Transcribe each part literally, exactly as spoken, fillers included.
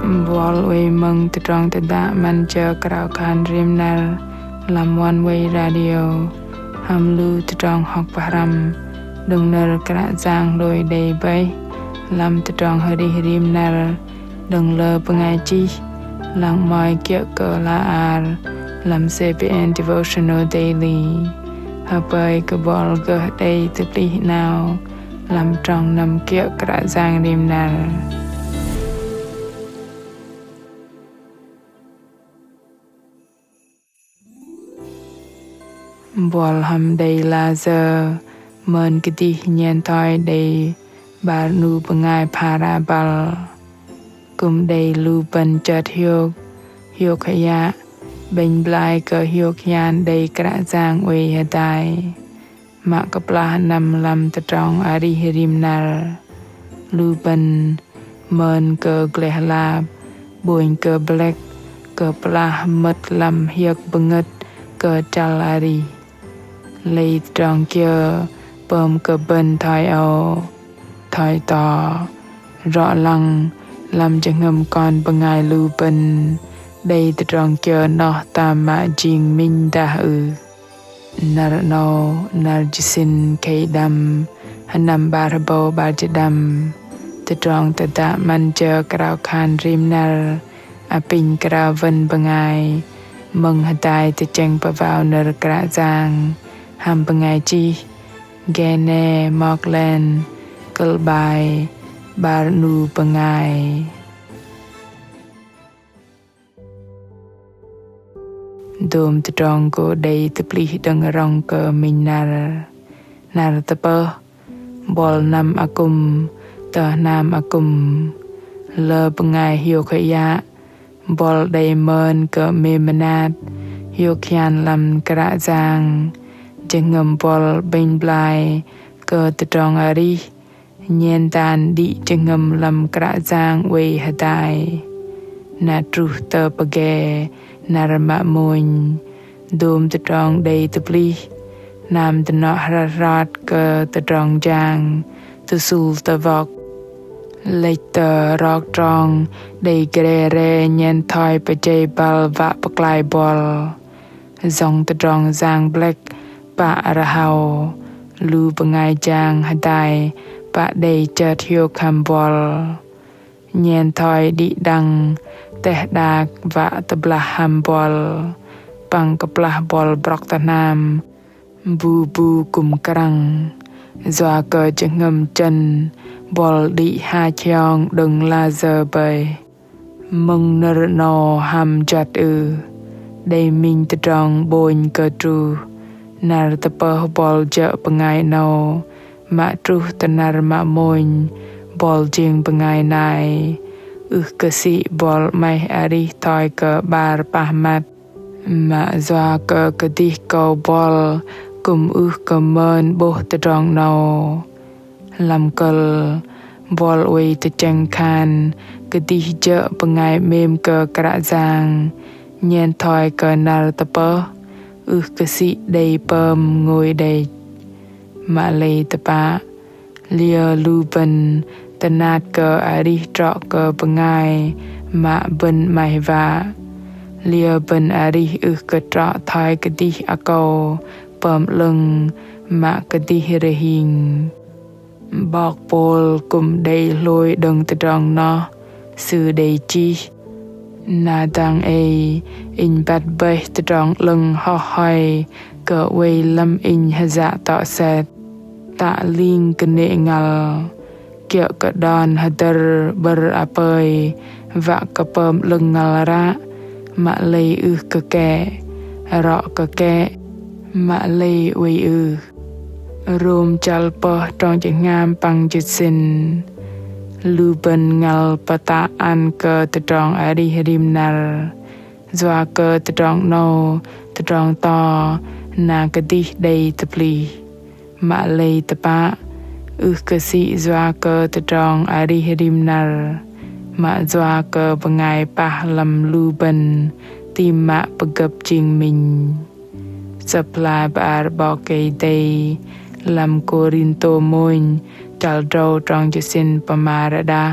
Buăl oei mơ̆ng tơdrong tơdă 'Măn Jơ Krao Khan Rim Năr lăm One Way Radio hăm lu tơdrong hŏk pơhrăm đơ̆ng nơ̆r Kră Yang hlôi đei bơih lăm tơdrong arih rim năr đơ̆ng lơ bơngai chih, lăng mă kiơ̆ kơ hla ar lăm C B N Devotional Daily. Hơpơi kơ buăl gơh đei tơplih 'nao lăm trong năm kiơ̆ Kră Yang rim năr. Buăl hăm đei lah sơ̆ mơn kơdih nhen thoi đei 'bar 'nu bơngai phara băl. Kư̆m đei lu bơ̆n chơt hiôk, hiôk hơyă, 'bĕnh blai kơ hiôk hian đei Kră Yang oei hơdai. Mă kơplah năm lăm tơdrong arih rim năr, lu bơ̆n mơn kơ gleh lap, 'bônh kơ blĕk, kơplah mơ̆t lăm hiơ̆k bơngơ̆t kơ chăl arih. Lei tơdrong kiơ pơm kơ bơ̆n thoi âu, thoi to, rŏ lăng lăm jơhngơ̆m kon bơngai lu bơ̆n đei tơdrong kiơ noh tam mă jing minh dah ưh? Năr 'nâu, năr jơsĭn khei đăm, sơnăm 'bar hơbâu 'bar jĭt đăm, tơdrong tơdă 'Măn Jơ Krao Khan Rim Năr apinh krao wơn bơngai mơ̆ng hơdai tơchĕng pơwao nơ̆r Kră Yang hăm bơngai chih Gene Moklen, kơ̆l 'bai 'bar 'nu bơngai. Dôm tơdrong gô đei tơplih đơ̆ng rŏng kơ minh năr. Năr tơpơh, buăl năm akŭm tơ hnam akŭm. Lơ bơngai hiôk hơyă, buăl đei mơn kơ 'mêm mơnat, hiôk hian lăm Kră Yang. Jơhngơ̆m buăl 'bĕnh blai kơ tơdrong arih, nhen dan đĭ jơhngơ̆m lăm Kră Yang oei hơdai. Na truh tơ pơge năr mă mônh, dôm tơdrong đei tơplih, hnam dơnŏ hrăt hrot kơ tơdrong jang, tơsŭl tơwŏk. Lĕch tơ rok trong đei gre re nhen thoi pơjei băl wă pơklaih buăl. Yŏng tơdrong yang blĕk pă rơhao, lu bơngai jang hơdai pă đei chơt hiôk hăm buăl. Nhen thoi đĭ đăng teh đak wă tơblah hăm buăl, păng kơplah buăl brŏk tơ hnam, bu bu kư̆m krăng, yua kơ jơhngơ̆m chơ̆n buăl đĭ hach hiong đơ̆ng lah sơ̆ bơih. Mơ̆ng nơ̆r 'nâu hăm juăt ưh? Đei minh tơdrong 'bônh kơ truh. Năr tơpơh buăl jơ̆ bơngai 'nâu, mă truh tơ năr mă mônh buăl jing bơngai nai. Ưh kơ sĭ buăl 'maih arih thoi kơ 'bar pah măt. Mă yua kơ kơdih akâu buăl kư̆m ưh kơ mơn 'bôh tơdrong 'nâu. Lăm kơ̆l, buăl oei tơchĕng khan kơdih jơ̆ bơngai 'mêm kơ Kră Yang, nhen thoi kơ năr tơpơh, ưh kơ sĭ đei pơm ngôi đĕch. Mă lei tơpă, liơ lu bơ̆n tơnat kơ arih trŏ kơ bơngai mă bơ̆n 'maih wă. Liơ bơ̆n arih ưh kơ trŏ thoi kơdih akâu pơm 'lơ̆ng mă kơdih rơhing. 'Bok Pôl kư̆m đei hlôi đơ̆ng tơdrong noh, sư đei chih: Na dang ei, inh băt bơih tơdrong 'lơ̆ng hoh hoi kơ oei lăm inh hơyă tŏ sĕt. Tă ling kơnê̆ ngăl, kiơ̆ kơ đon hơdơ̆r 'bơ̆r apơi, wă kơ pơm 'lơ̆ng ngăl ră, mă lei ưh kơ kĕ, rŏ kơ kĕ, mă lei oei ưh. Rôm chăl pơh trong jĭt hngam păng jĭt sĭn. Lu bơ̆n ngăl pơtă ăn kơ tơdrong arih rim năr. Yua kơ tơdrong 'nâu, tơdrong to, na kơdih đei tơplih. Mă lei tơpă, ưh kơ sĭ yua kơ tơdrong arih rim năr. Mă yua kơ bơngai pah lăm lu bơ̆n, tam mă pơgơ̆p jing minh. Sơ̆p hla bơar 'Bok Kei-Dei lăm Kôrintô mônh, chăl drâu trong jĭt sĭn pơma rơđah.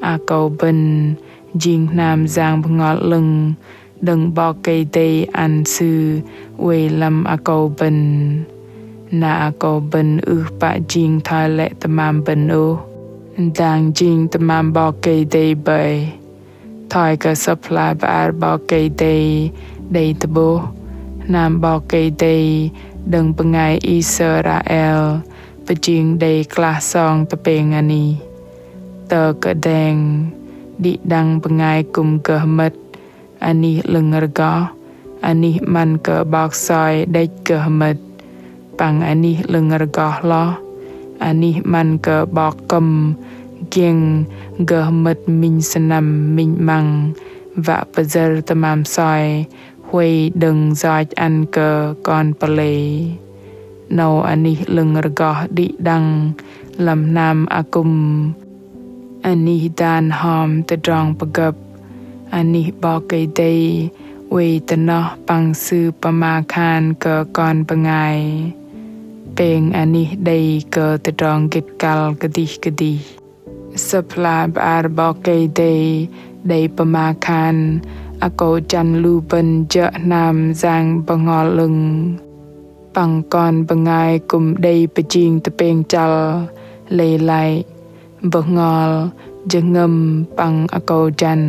Akâu bơ̆n Jing hnam Yang Bơhngol 'Lơ̆ng đơ̆ng 'Bok Kei-Dei ăn Sư oei lăm akâu bơ̆n. Na akâu bơ̆n ưh pă jing thoi lĕ tơmam bơ̆n ôh. Dang jing tơmam 'Bok Kei-Dei bơih. Thoi kơ Sơ̆p hla bơar 'Bok Kei-Dei đei tơ'bôh, hnam 'Bok Kei-Dei đơ̆ng bơngai Israel pơjing đei klah song tơpêng anih. Tơ kơdeng, đĭ đăng bơngai kư̆m gơh mơ̆t, anih 'lơ̆ng rơgoh, anih 'măn kơ 'bok soi đĕch gơh mơ̆t. Păng anih 'lơ̆ng rơgoh hloh, anih 'măn kơ 'bok kơ̆m giĕng gơh mơ̆t minh sơnăm minh 'măng, wă pơyơ̆r tơmam soi, huay đơ̆ng yoch ăn kơ kon pơlei. 'Nâu anih 'lơ̆ng rơgoh đĭ đăng lăm hnam akŭm. Anih dan hom tơdrong pơgơ̆p, anih 'Bok Kei-Dei oei tơ noh păng Sư pơma khan kơ kon bơngai. Pêng anih đei kơ tơdrong gĭt kăl kơdih kơdih. Sơ̆p hla bơar 'Bok Kei-Dei đei pơma khan, akâu jăn lu bơ̆n jơ̆ hnam Yang Bơhngol 'Lơ̆ng. Păng kon bơngai kư̆m đei pơjing tơpêng chăl, lei lăi, bơhngol, jơhngơ̆m păng akâu jăn.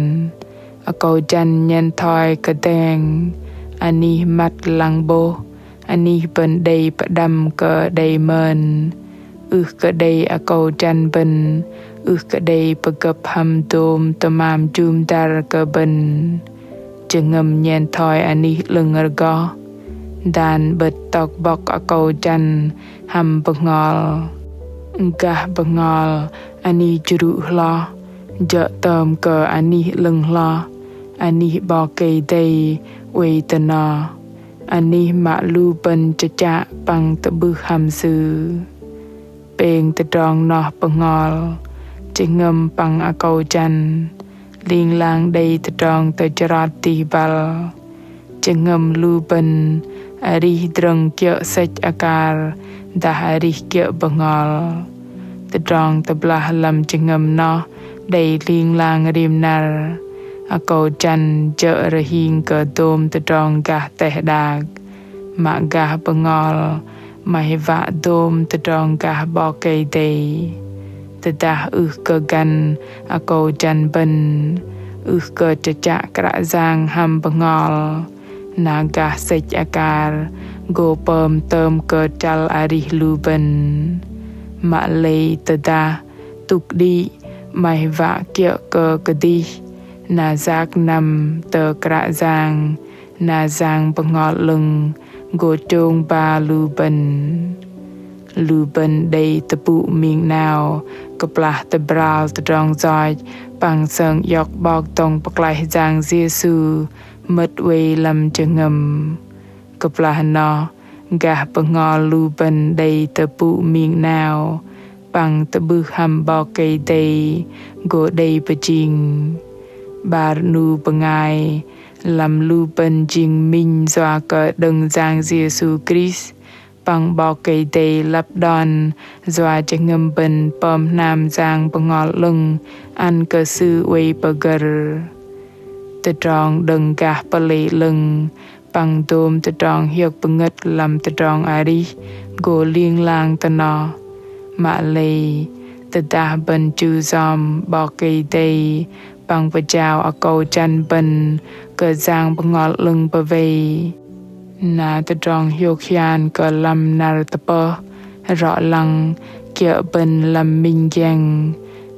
Akâu jăn nhen thoi kơdeng, anih măt lăng 'bôh, anih bơ̆n đei pơđăm kơ đei mơn. Ưh kơ đei akâu jăn bơ̆n, ưh kơ đei pơgơ̆p hăm dôm tơmam jŭm dăr kơ bơ̆n. Jơhngơ̆m nhen thoi anih 'lơ̆ng rơgoh, dan 'bơ̆t tŏk bŏk akâu jăn hăm bơhngol. Gah bơhngol anih jrŭ hloh, jơ̆ tơm kơ anih 'lơ̆ng hloh, anih 'Bok Kei-Dei oei tơ noh. Anih mă lu bơ̆n chơchă păng tơ'bưh hăm Sư. Pêng tơdrong noh bơhngol, jơhngơ̆m păng akâu jăn, ling lang đei tơdrong tơjrot dih băl. Jơhngơ̆m lu bơ̆n arih drơ̆ng kiơ̆ sĕch akar, dah arih kiơ̆ bơhngol. Tơdrong tơblah lăm jơhngơ̆m noh đei ling lang rim năr. Akâu jăn jơ̆ rơhing kơ dôm tơdrong gah teh đak. Mă gah bơhngol, 'maih wă dôm tơdrong gah 'Bok Kei-Dei. Tơdah ưh kơ găn akâu jăn bơ̆n, ưh kơ chơchă Kră Yang hăm bơhngol, na gah sĕch akar gô pơm tơm kơ chăl arih lu bơ̆n. Mă lei tơdah tŭk đĭ 'maih wă kiơ̆ kơ kơdih, na yak năm tơ Kră Yang, na Yang Bơhngol 'Lơ̆ng gô chông ba lu bơ̆n. Lu bơ̆n đei tơpŭ ming 'nao kơplah tơbral tơdrong yoch păng sơng iŏk 'Bok dŏng pơklaih Yang Yêsu mơ̆t oei lăm jơhngơ̆m. Kơplah noh, gah bơhngol lu bơ̆n đei tơpŭ ming 'nao păng tơ'bưh hăm 'Bok Kei-Dei gô đei pơjing. 'Bar 'nu bơngai lăm lu bơ̆n jing minh yua kơ đơ̆ng Yang Yêsu Krist păng 'Bok Kei-Dei lăp đon yua jơhngơ̆m bơ̆n pơm hnam Yang Bơhngol 'Lơ̆ng ăn kơ Sư oei pơgơ̆r. Tơdrong đơ̆ng gah pơlei 'lơ̆ng păng dôm tơdrong hiôk pơngơ̆t lăm tơdrong arih gô ling lang tơ noh. Mă lei, tơdah bơ̆n chu yom 'Bok Kei-Dei păng pơjao akâu jăn bơ̆n kơ Yang Bơhngol 'Lơ̆ng pơwei. Na tơdrong hiôk hian kơ lăm năr tơpơh, rŏ lăng, kiơ̆ bơ̆n lăm minh giĕng,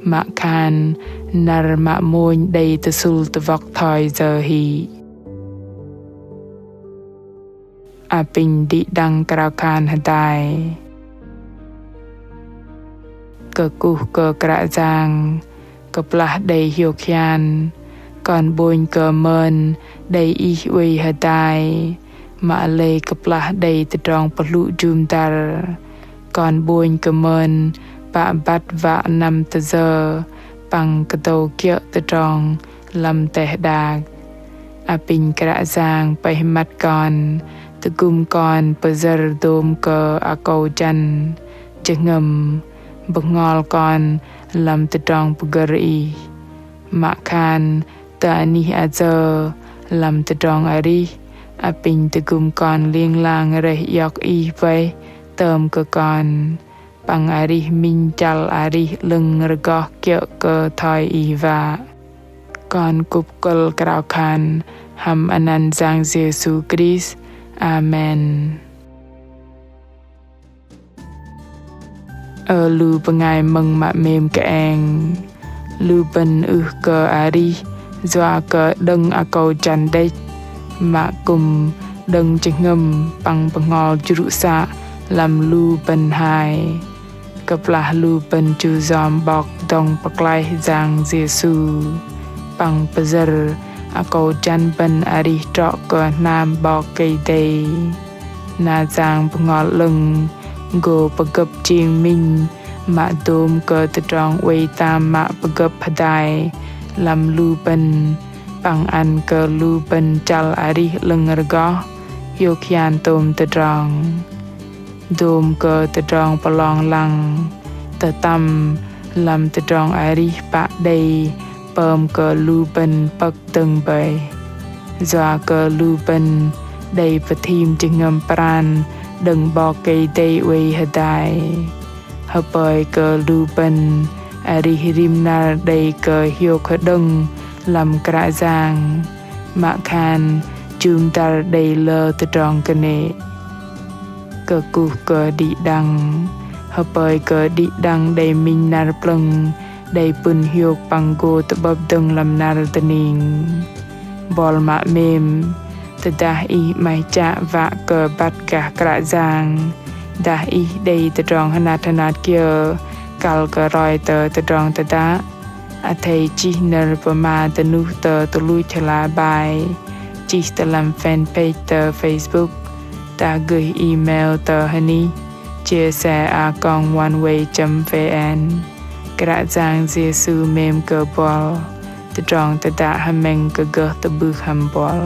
mă khan năr mă mônh đei tơsŭl tơwŏk thoi yơ hĭ. Apinh đĭ đăng krao khan hơdai. Kơkuh kơ Kră Yang, kơplah đei hiôk hian, kon 'bônh kơ mơn đei Ih oei hơdai, mă lei kơplah đei tơdrong pơhlŭ jŭm dăr, kon 'bônh kơ mơn pă băt wă năm tơ yơ, păng kơdâu kiơ̆ tơdrong lăm teh đak. Apinh Kră Yang pơih măt kon, tơgŭm kon pơyơ̆r dôm kơ akâu jăn, jơhngơ̆m, bơhngol kon lăm tơdrong pơgơ̆r Ih. Mă khan tơ anih ayơ lăm tơdrong arih, apinh tơgŭm kon ling lang rơih iŏk Ih bơih tơm kơ kon, păng arih minh chăl arih 'lơ̆ng rơgoh kiơ̆ kơ thoi Ih wă. Kon kŭp kơ̆l krao khan hăm anăn Yang Yêsu Krist. Amen. Ơ lu bơngai mơ̆ng mă 'mêm kơeng. Lu bơ̆n ưh kơ arih yua kơ đơ̆ng akâu jăn đĕch, mă kư̆m đơ̆ng jơhngơ̆m păng bơhngol jrŭ să lăm lu bơ̆n hai. Kơplah lu bơ̆n chu yom 'Bok dŏng pơklaih Yang Yêsu păng pơyơ̆r akâu jăn bơ̆n arih trŏ kơ hnam 'Bok Kei-Dei. Na Yang Bơhngol 'Lơ̆ng gô pơgơ̆p jing minh mă dôm kơ tơdrong oei tam mă pơgơ̆p hơdai lăm lu bơ̆n păng ăn kơ lu bơ̆n chăl arih 'lơ̆ng rơgoh hiôk hian tôm tơdrong. Dôm kơ tơdrong pơlong lăng, tơtăm lăm tơdrong arih pă đei pơm kơ lu bơ̆n pơ̆k dơ̆ng bơih. Yua kơ lu bơ̆n đei pơthim jơhngơ̆m pran đơ̆ng 'Bok Kei-Dei oei hơdai. Hơpơi kơ lu bơ̆n arih rim năr đei kơ hiôk hơđơ̆ng lăm Kră Yang, mă khan jŭm dăr đei lơ tơdrong kơnê̆. Kơkuh kơ đĭ đăng. Hơpơi kơ đĭ đăng đei minh năr plơ̆ng đei pŭn hiôk păng gô tơ'bơ̆p dơ̆ng lăm năr dơning. Buăl mă 'mêm, tơdah ih 'maih chă wă kơ băt gah Kră Yang, dah ih đei tơdrong hơnat hơnat kiơ kăl kơ roi tơ tơdrong tơdă, athei chih nơ̆r pơma dơnuh tơ tuch luch hla bơar, chih tơ lăm fanpage tơ Facebook, dah gơih email tơ hơnih chia sẻ a còng oneway chấm vn. Kră Yang Yêsu 'mêm kơ buăl. Tơdrong tơdă hơmĕng kơ gơh tơ'bưh hăm buăl.